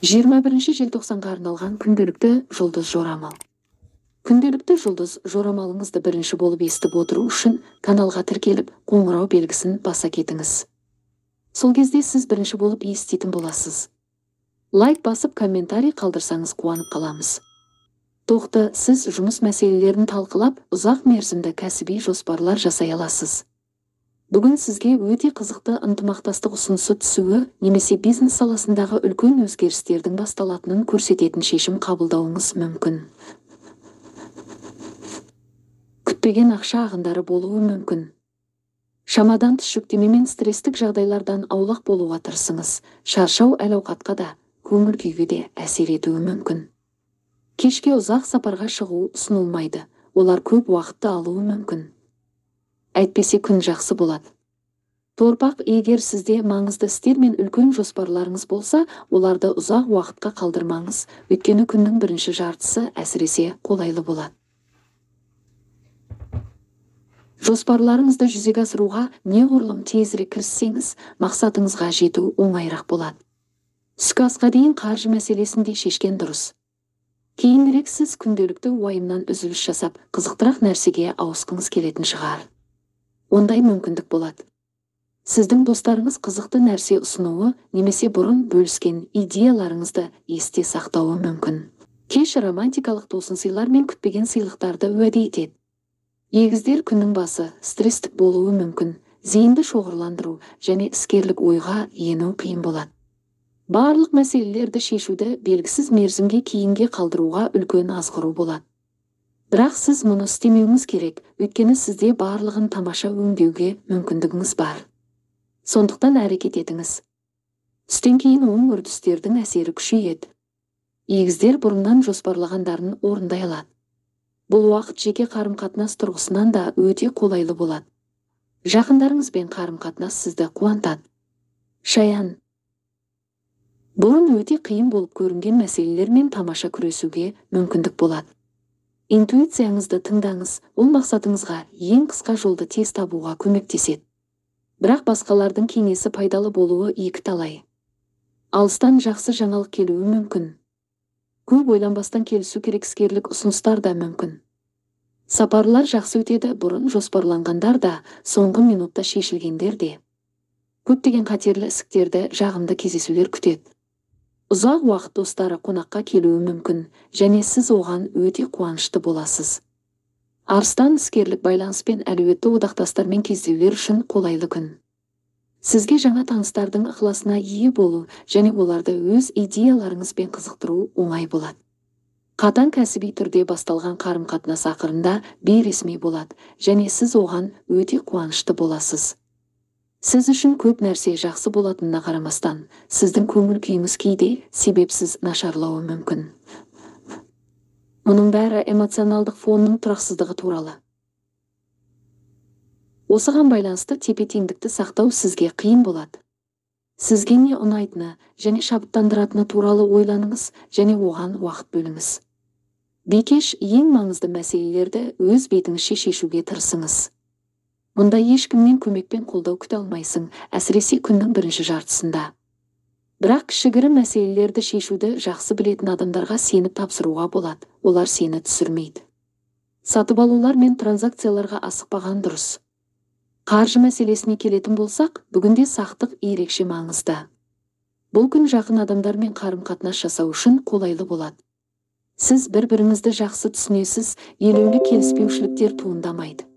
21 желтоқсанға арналған күнделікті жұлдыз жорамал. Күнделікті жұлдыз жорамалыңызды бірінші болып естіп отыру үшін каналға тіркеліп, қоңырау белгісін баса кетіңіз. Сол кезде сіз бірінші болып еститін боласыз. Лайк басып, комментарий қалдырсаңыз қуанып қаламыз. Тоқты, сіз жұмыс мәселелерін талқылап, ұзақ мерзімді кәсіби жоспарлар жасай аласыз. Бүгін сізге өте қызықты ынтымақтастық ұсынысы түсуі немесе бизнес саласындағы үлкен өзгерістердің басталатынын көрсететін шешім қабылдауыңыз мүмкін. Күтпеген ақша ағындары болуы мүмкін. Шамадан тыс жүктеме мен стресстік жағдайлардан аулақ болуға тырысыңыз. Шаршау әл-ауқатқа да, көңіл күйге де әсер етуі мүмкін. Кешке ұзақ сапарға шығу ұсынылмайды. Олар көп уақытты алуы мүмкін. Әйтпесе күн жақсы болады. Торпақ, егер сізде маңызды істер мен үлкен жоспарларыңыз болса, оларды ұзақ уақытқа қалдырмаңыз, өйткені күннің бірінші жартысы әсіресе қолайлы болады. Жоспарларыңызды жүзеге асыруға неғұрлым тезірек кіріссеңіз, мақсатыңызға жету оңайырақ болады. Түскі асқа дейін қаржы мәселесін де шешкен дұрыс. Кейінірек сіз күнделікті уайымнан үзіліс жасап, қызықтырақ нәрсеге ауысқыңыз келетін шығар. Ондай мүмкіндік болады. Сіздің достарыңыз қызықты нәрсе ұсынуы немесе бұрын бөліскен идеяларыңызды есте сақтауы мүмкін. Кеш романтикалық тосын сыйлар мен күтпеген сыйлықтарды уәде етеді. Егіздер, күннің басы стресстік болуы мүмкін. Зейінді шоғырландыру және іскерлік ойға ену қиын болады. Барлық мәселелерді шешуді белгісіз мерзімге кейінге қалдыруға үлкен азғыру болады. Бірақ сіз мұны істемеуіңіз керек, өйткені сізде барлығын тамаша өңдеуге мүмкіндігіңіз бар. Сондықтан әрекет етіңіз. Түстен кейін оң үрдістердің әсері күшейеді. Егіздер бұрыннан жоспарлағандарын орындай алады. Бұл уақыт жеке қарым-қатынас тұрғысынан да өте қолайлы болады. Жақындарыңызбен қарым-қатынас сізді қуантады. Шаян. Бұрын өте қиын болып көрінген мәселелермен тамаша күресуге мүмкіндік болады. Интуицияңызды тыңдаңыз, ол мақсатыңызға ең қысқа жолды тез табуға көмектеседі. Бірақ басқалардың кеңесі пайдалы болуы екіталай. Алыстан жақсы жаңалық келуі мүмкін. Көп ойланбастан келісу керек іскерлік ұсыныстар да мүмкін. Сапарлар жақсы өтеді, бұрын жоспарланғандар да, соңғы минутта шешілгендер де. Көптеген қатерлі ісіктерді жағымды кездесулер күтеді. Ұзақ уақыт достары қонаққа келуі мүмкін, және сіз оған өте қуанышты боласыз. Арыстан, іскерлік байланыс пен әлеуетті одақтастармен кездесулер үшін қолайлы күн. Сізге жаңа таныстардың ықыласына ие болу және оларды өз идеяларыңызбен қызықтыру оңай болады. Қатаң кәсіби түрде басталған қарым-қатынас ақырында бейресми болады, және сіз оған өте қуанышты боласыз. Сіз үшін көп нәрсе жақсы болатынына қарамастан, сіздің көңіл күйіңіз кейде себепсіз нашарлауы мүмкін. Мұның бәрі эмоционалдық фонның тұрақсыздығы туралы. Осыған байланысты тепе-теңдікті сақтау сізге қиын болады. Сізге не ұнайтыны және шабыттандыратыны туралы ойланыңыз және оған уақыт бөліңіз. Бикеш, ең маңызды мәселелерді өз бетіңізше шешуге тырысыңыз. Мұнда ешкімнен көмек пен қолдау күте алмайсың, әсіресе күннің бірінші жартысында. Бірақ кішігірім мәселелерді шешуді жақсы білетін адамдарға сеніп тапсыруға болады, олар сені түсірмейді. Сатып алулар мен транзакцияларға асықпаған дұрыс. Қаржы мәселесіне келетін болсақ, бүгінде сақтық ерекше маңызды. Бұл күн жақын адамдармен қарым-қатынас жасау үшін қолайлы болады. Сіз бір-біріңізді жақсы түсінесіз, елеулі келіспеушіліктер туындамайды.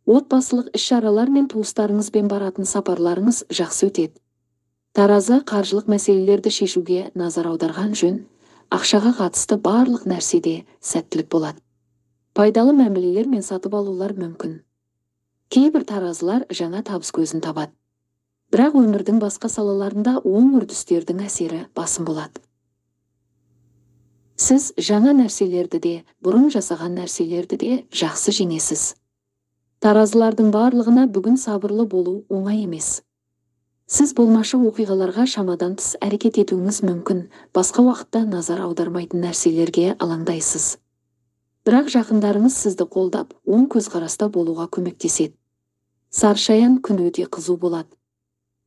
Отбасылық іс-шаралар мен туыстарыңызбен баратын сапарларыңыз жақсы өтеді. Таразы, қаржылық мәселелерді шешуге назар аударған жөн, ақшаға қатысты барлық нәрседе сәттілік болады. Пайдалы мәмілелер мен сатып алулар мүмкін. Кейбір таразылар жаңа табыс көзін табады. Бірақ өмірдің басқа салаларында оң үрдістердің әсері басым болады. Сіз жаңа нәрселерді де, бұрын жасаған нәрселерді де жақсы жеңесіз. Таразылардың барлығына бүгін сабырлы болу оңай емес. Сіз болмашы оқиғаларға шамадан тыс әрекет етуіңіз мүмкін, басқа уақытта назар аудармайтын нәрселерге алаңдайсыз. Бірақ жақындарыңыз сізді қолдап, оң көзқараста болуға көмектеседі. Саршаян, күн өте қызу болады.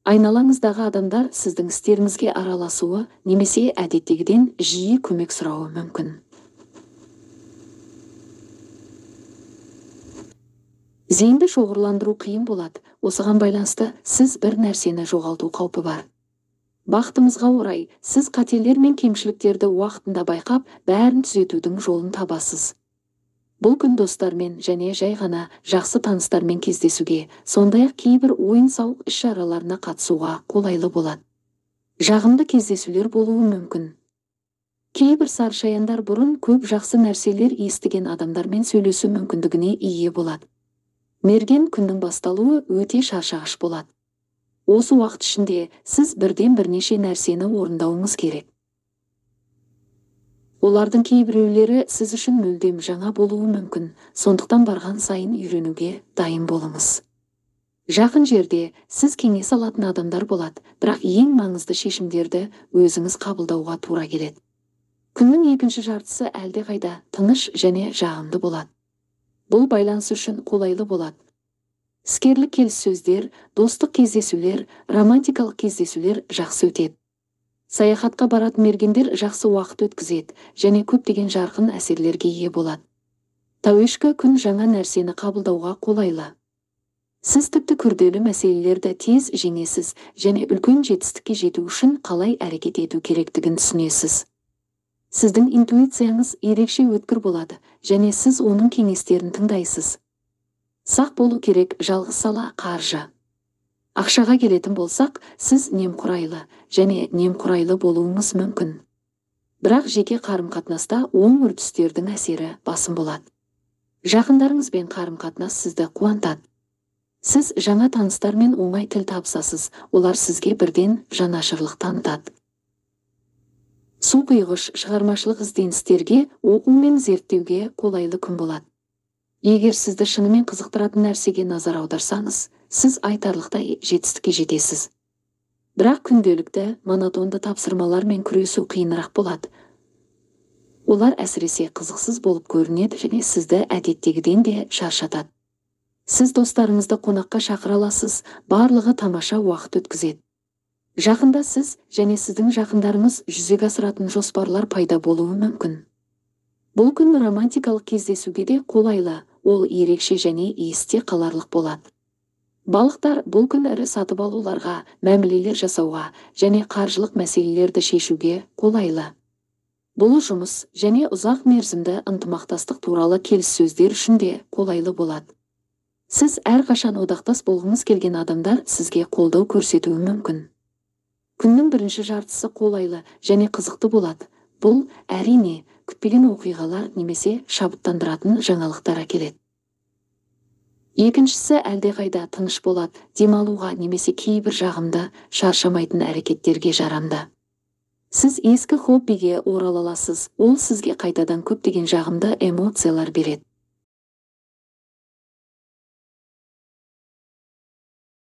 Айналаңыздағы адамдар сіздің істеріңізге араласуы немесе әдеттегіден жиі көмек сұрауы мүмкін. Зейінді шоғырландыру қиын болады, осыған байланысты сіз бір нәрсені жоғалту қаупі бар. Бақытыңызға орай, сіз қателер мен кемшіліктерді уақытында байқап, бәрін түзетудің жолын табасыз. Бұл күн достармен және жай ғана жақсы таныстармен кездесуге, сондай-ақ кейбір ойын-сауық іс-шараларына қатысуға қолайлы болады. Жағымды кездесулер болуы мүмкін. Кейбір сарышаяндар бұрын көп жақсы нәрселер естіген адамдармен сөйлесу мүмкіндігіне ие болады. Мерген күннің басталуы өте шаршағыш болады. Осы уақыт ішінде сіз бірден бірнеше нәрсені орындауыңыз керек. Олардың кейбіреулері сіз үшін мүлдем жаңа болуы мүмкін, сондықтан барған сайын үйренуге дайын болыңыз. Жақын жерде сіз кеңес алатын адамдар болады, бірақ ең маңызды шешімдерді өзіңіз қабылдауға тура келеді. Күннің екінші жартысы әлдеқайда тыныш және жағымды болады. Бұл байланыс үшін қолайлы болады. Іскерлік келіссөздер, достық кездесулер, романтикалық кездесулер жақсы өтеді. Саяхатқа баратын мергендер жақсы уақыт өткізеді және көптеген жарқын әсерлерге ие болады. Тауешкі күн жаңа нәрсені қабылдауға қолайлы. Сіз тіпті күрделі мәселелерді тез жеңесіз және үлкен жетістікке жету үшін қалай әрекет ету керектігін түсінесіз. Сіздің интуицияңыз ерекше өткір болады және сіз оның кеңестерін тыңдайсыз. Сақ болу керек жалғыз сала қаржы. Ақшаға келетін болсақ, сіз немқұрайлы және немқұрайлы болуыңыз мүмкін. Бірақ жеке қарым-қатынаста оң үрдістердің әсері басым болады. Жақындарыңызбен қарым-қатынас сізді қуантады. Сіз жаңа таныстармен оңай тіл табысасыз, олар сізге бірден жанашырлық танытады. Су құйғыш шығармашылық ізденістерге, оқу мен зерттеуге қолайлы күн болады. Егер сізді шынымен қызықтыратын нәрсеге назар аударсаңыз, сіз айтарлықтай жетістікке жетесіз. Бірақ күнделікті монотонды тапсырмалармен күресу қиынырақ болады. Олар әсіресе қызықсыз болып көрінеді және сізді әдеттегіден де шаршатады. Сіз достарыңызды қонаққа шақыра аласыз, барлығы тамаша уақыт өткізеді. Жақында сіз және сіздің жақындарыңыз жүзеге асыратын жоспарлар пайда болуы мүмкін. Бұл күн романтикалық кездесуге де қолайлы, ол ерекше және есте қаларлық болады. Балықтар бұл күн ірі сатып алуларға, мәмілелер жасауға және қаржылық мәселелерді шешуге қолайлы. Бұл жұмыс және ұзақ мерзімді ынтымақтастық туралы келіссөздер үшін де қолайлы болады. Сіз әрқашан одақтас болғыңыз келген адамдар сізге қолдау көрсетуі мүмкін. Күннің бірінші жартысы қолайлы және қызықты болады. Бұл, әрине, күтпеген оқиғалар немесе шабыттандыратын жаңалықтар әкеледі. Екіншісі әлдеқайда тыныш болады, демалуға немесе кейбір жағымды, шаршамайтын әрекеттерге жарамды. Сіз ескі хоббиге орала аласыз, ол сізге қайтадан көптеген жағымды эмоциялар береді.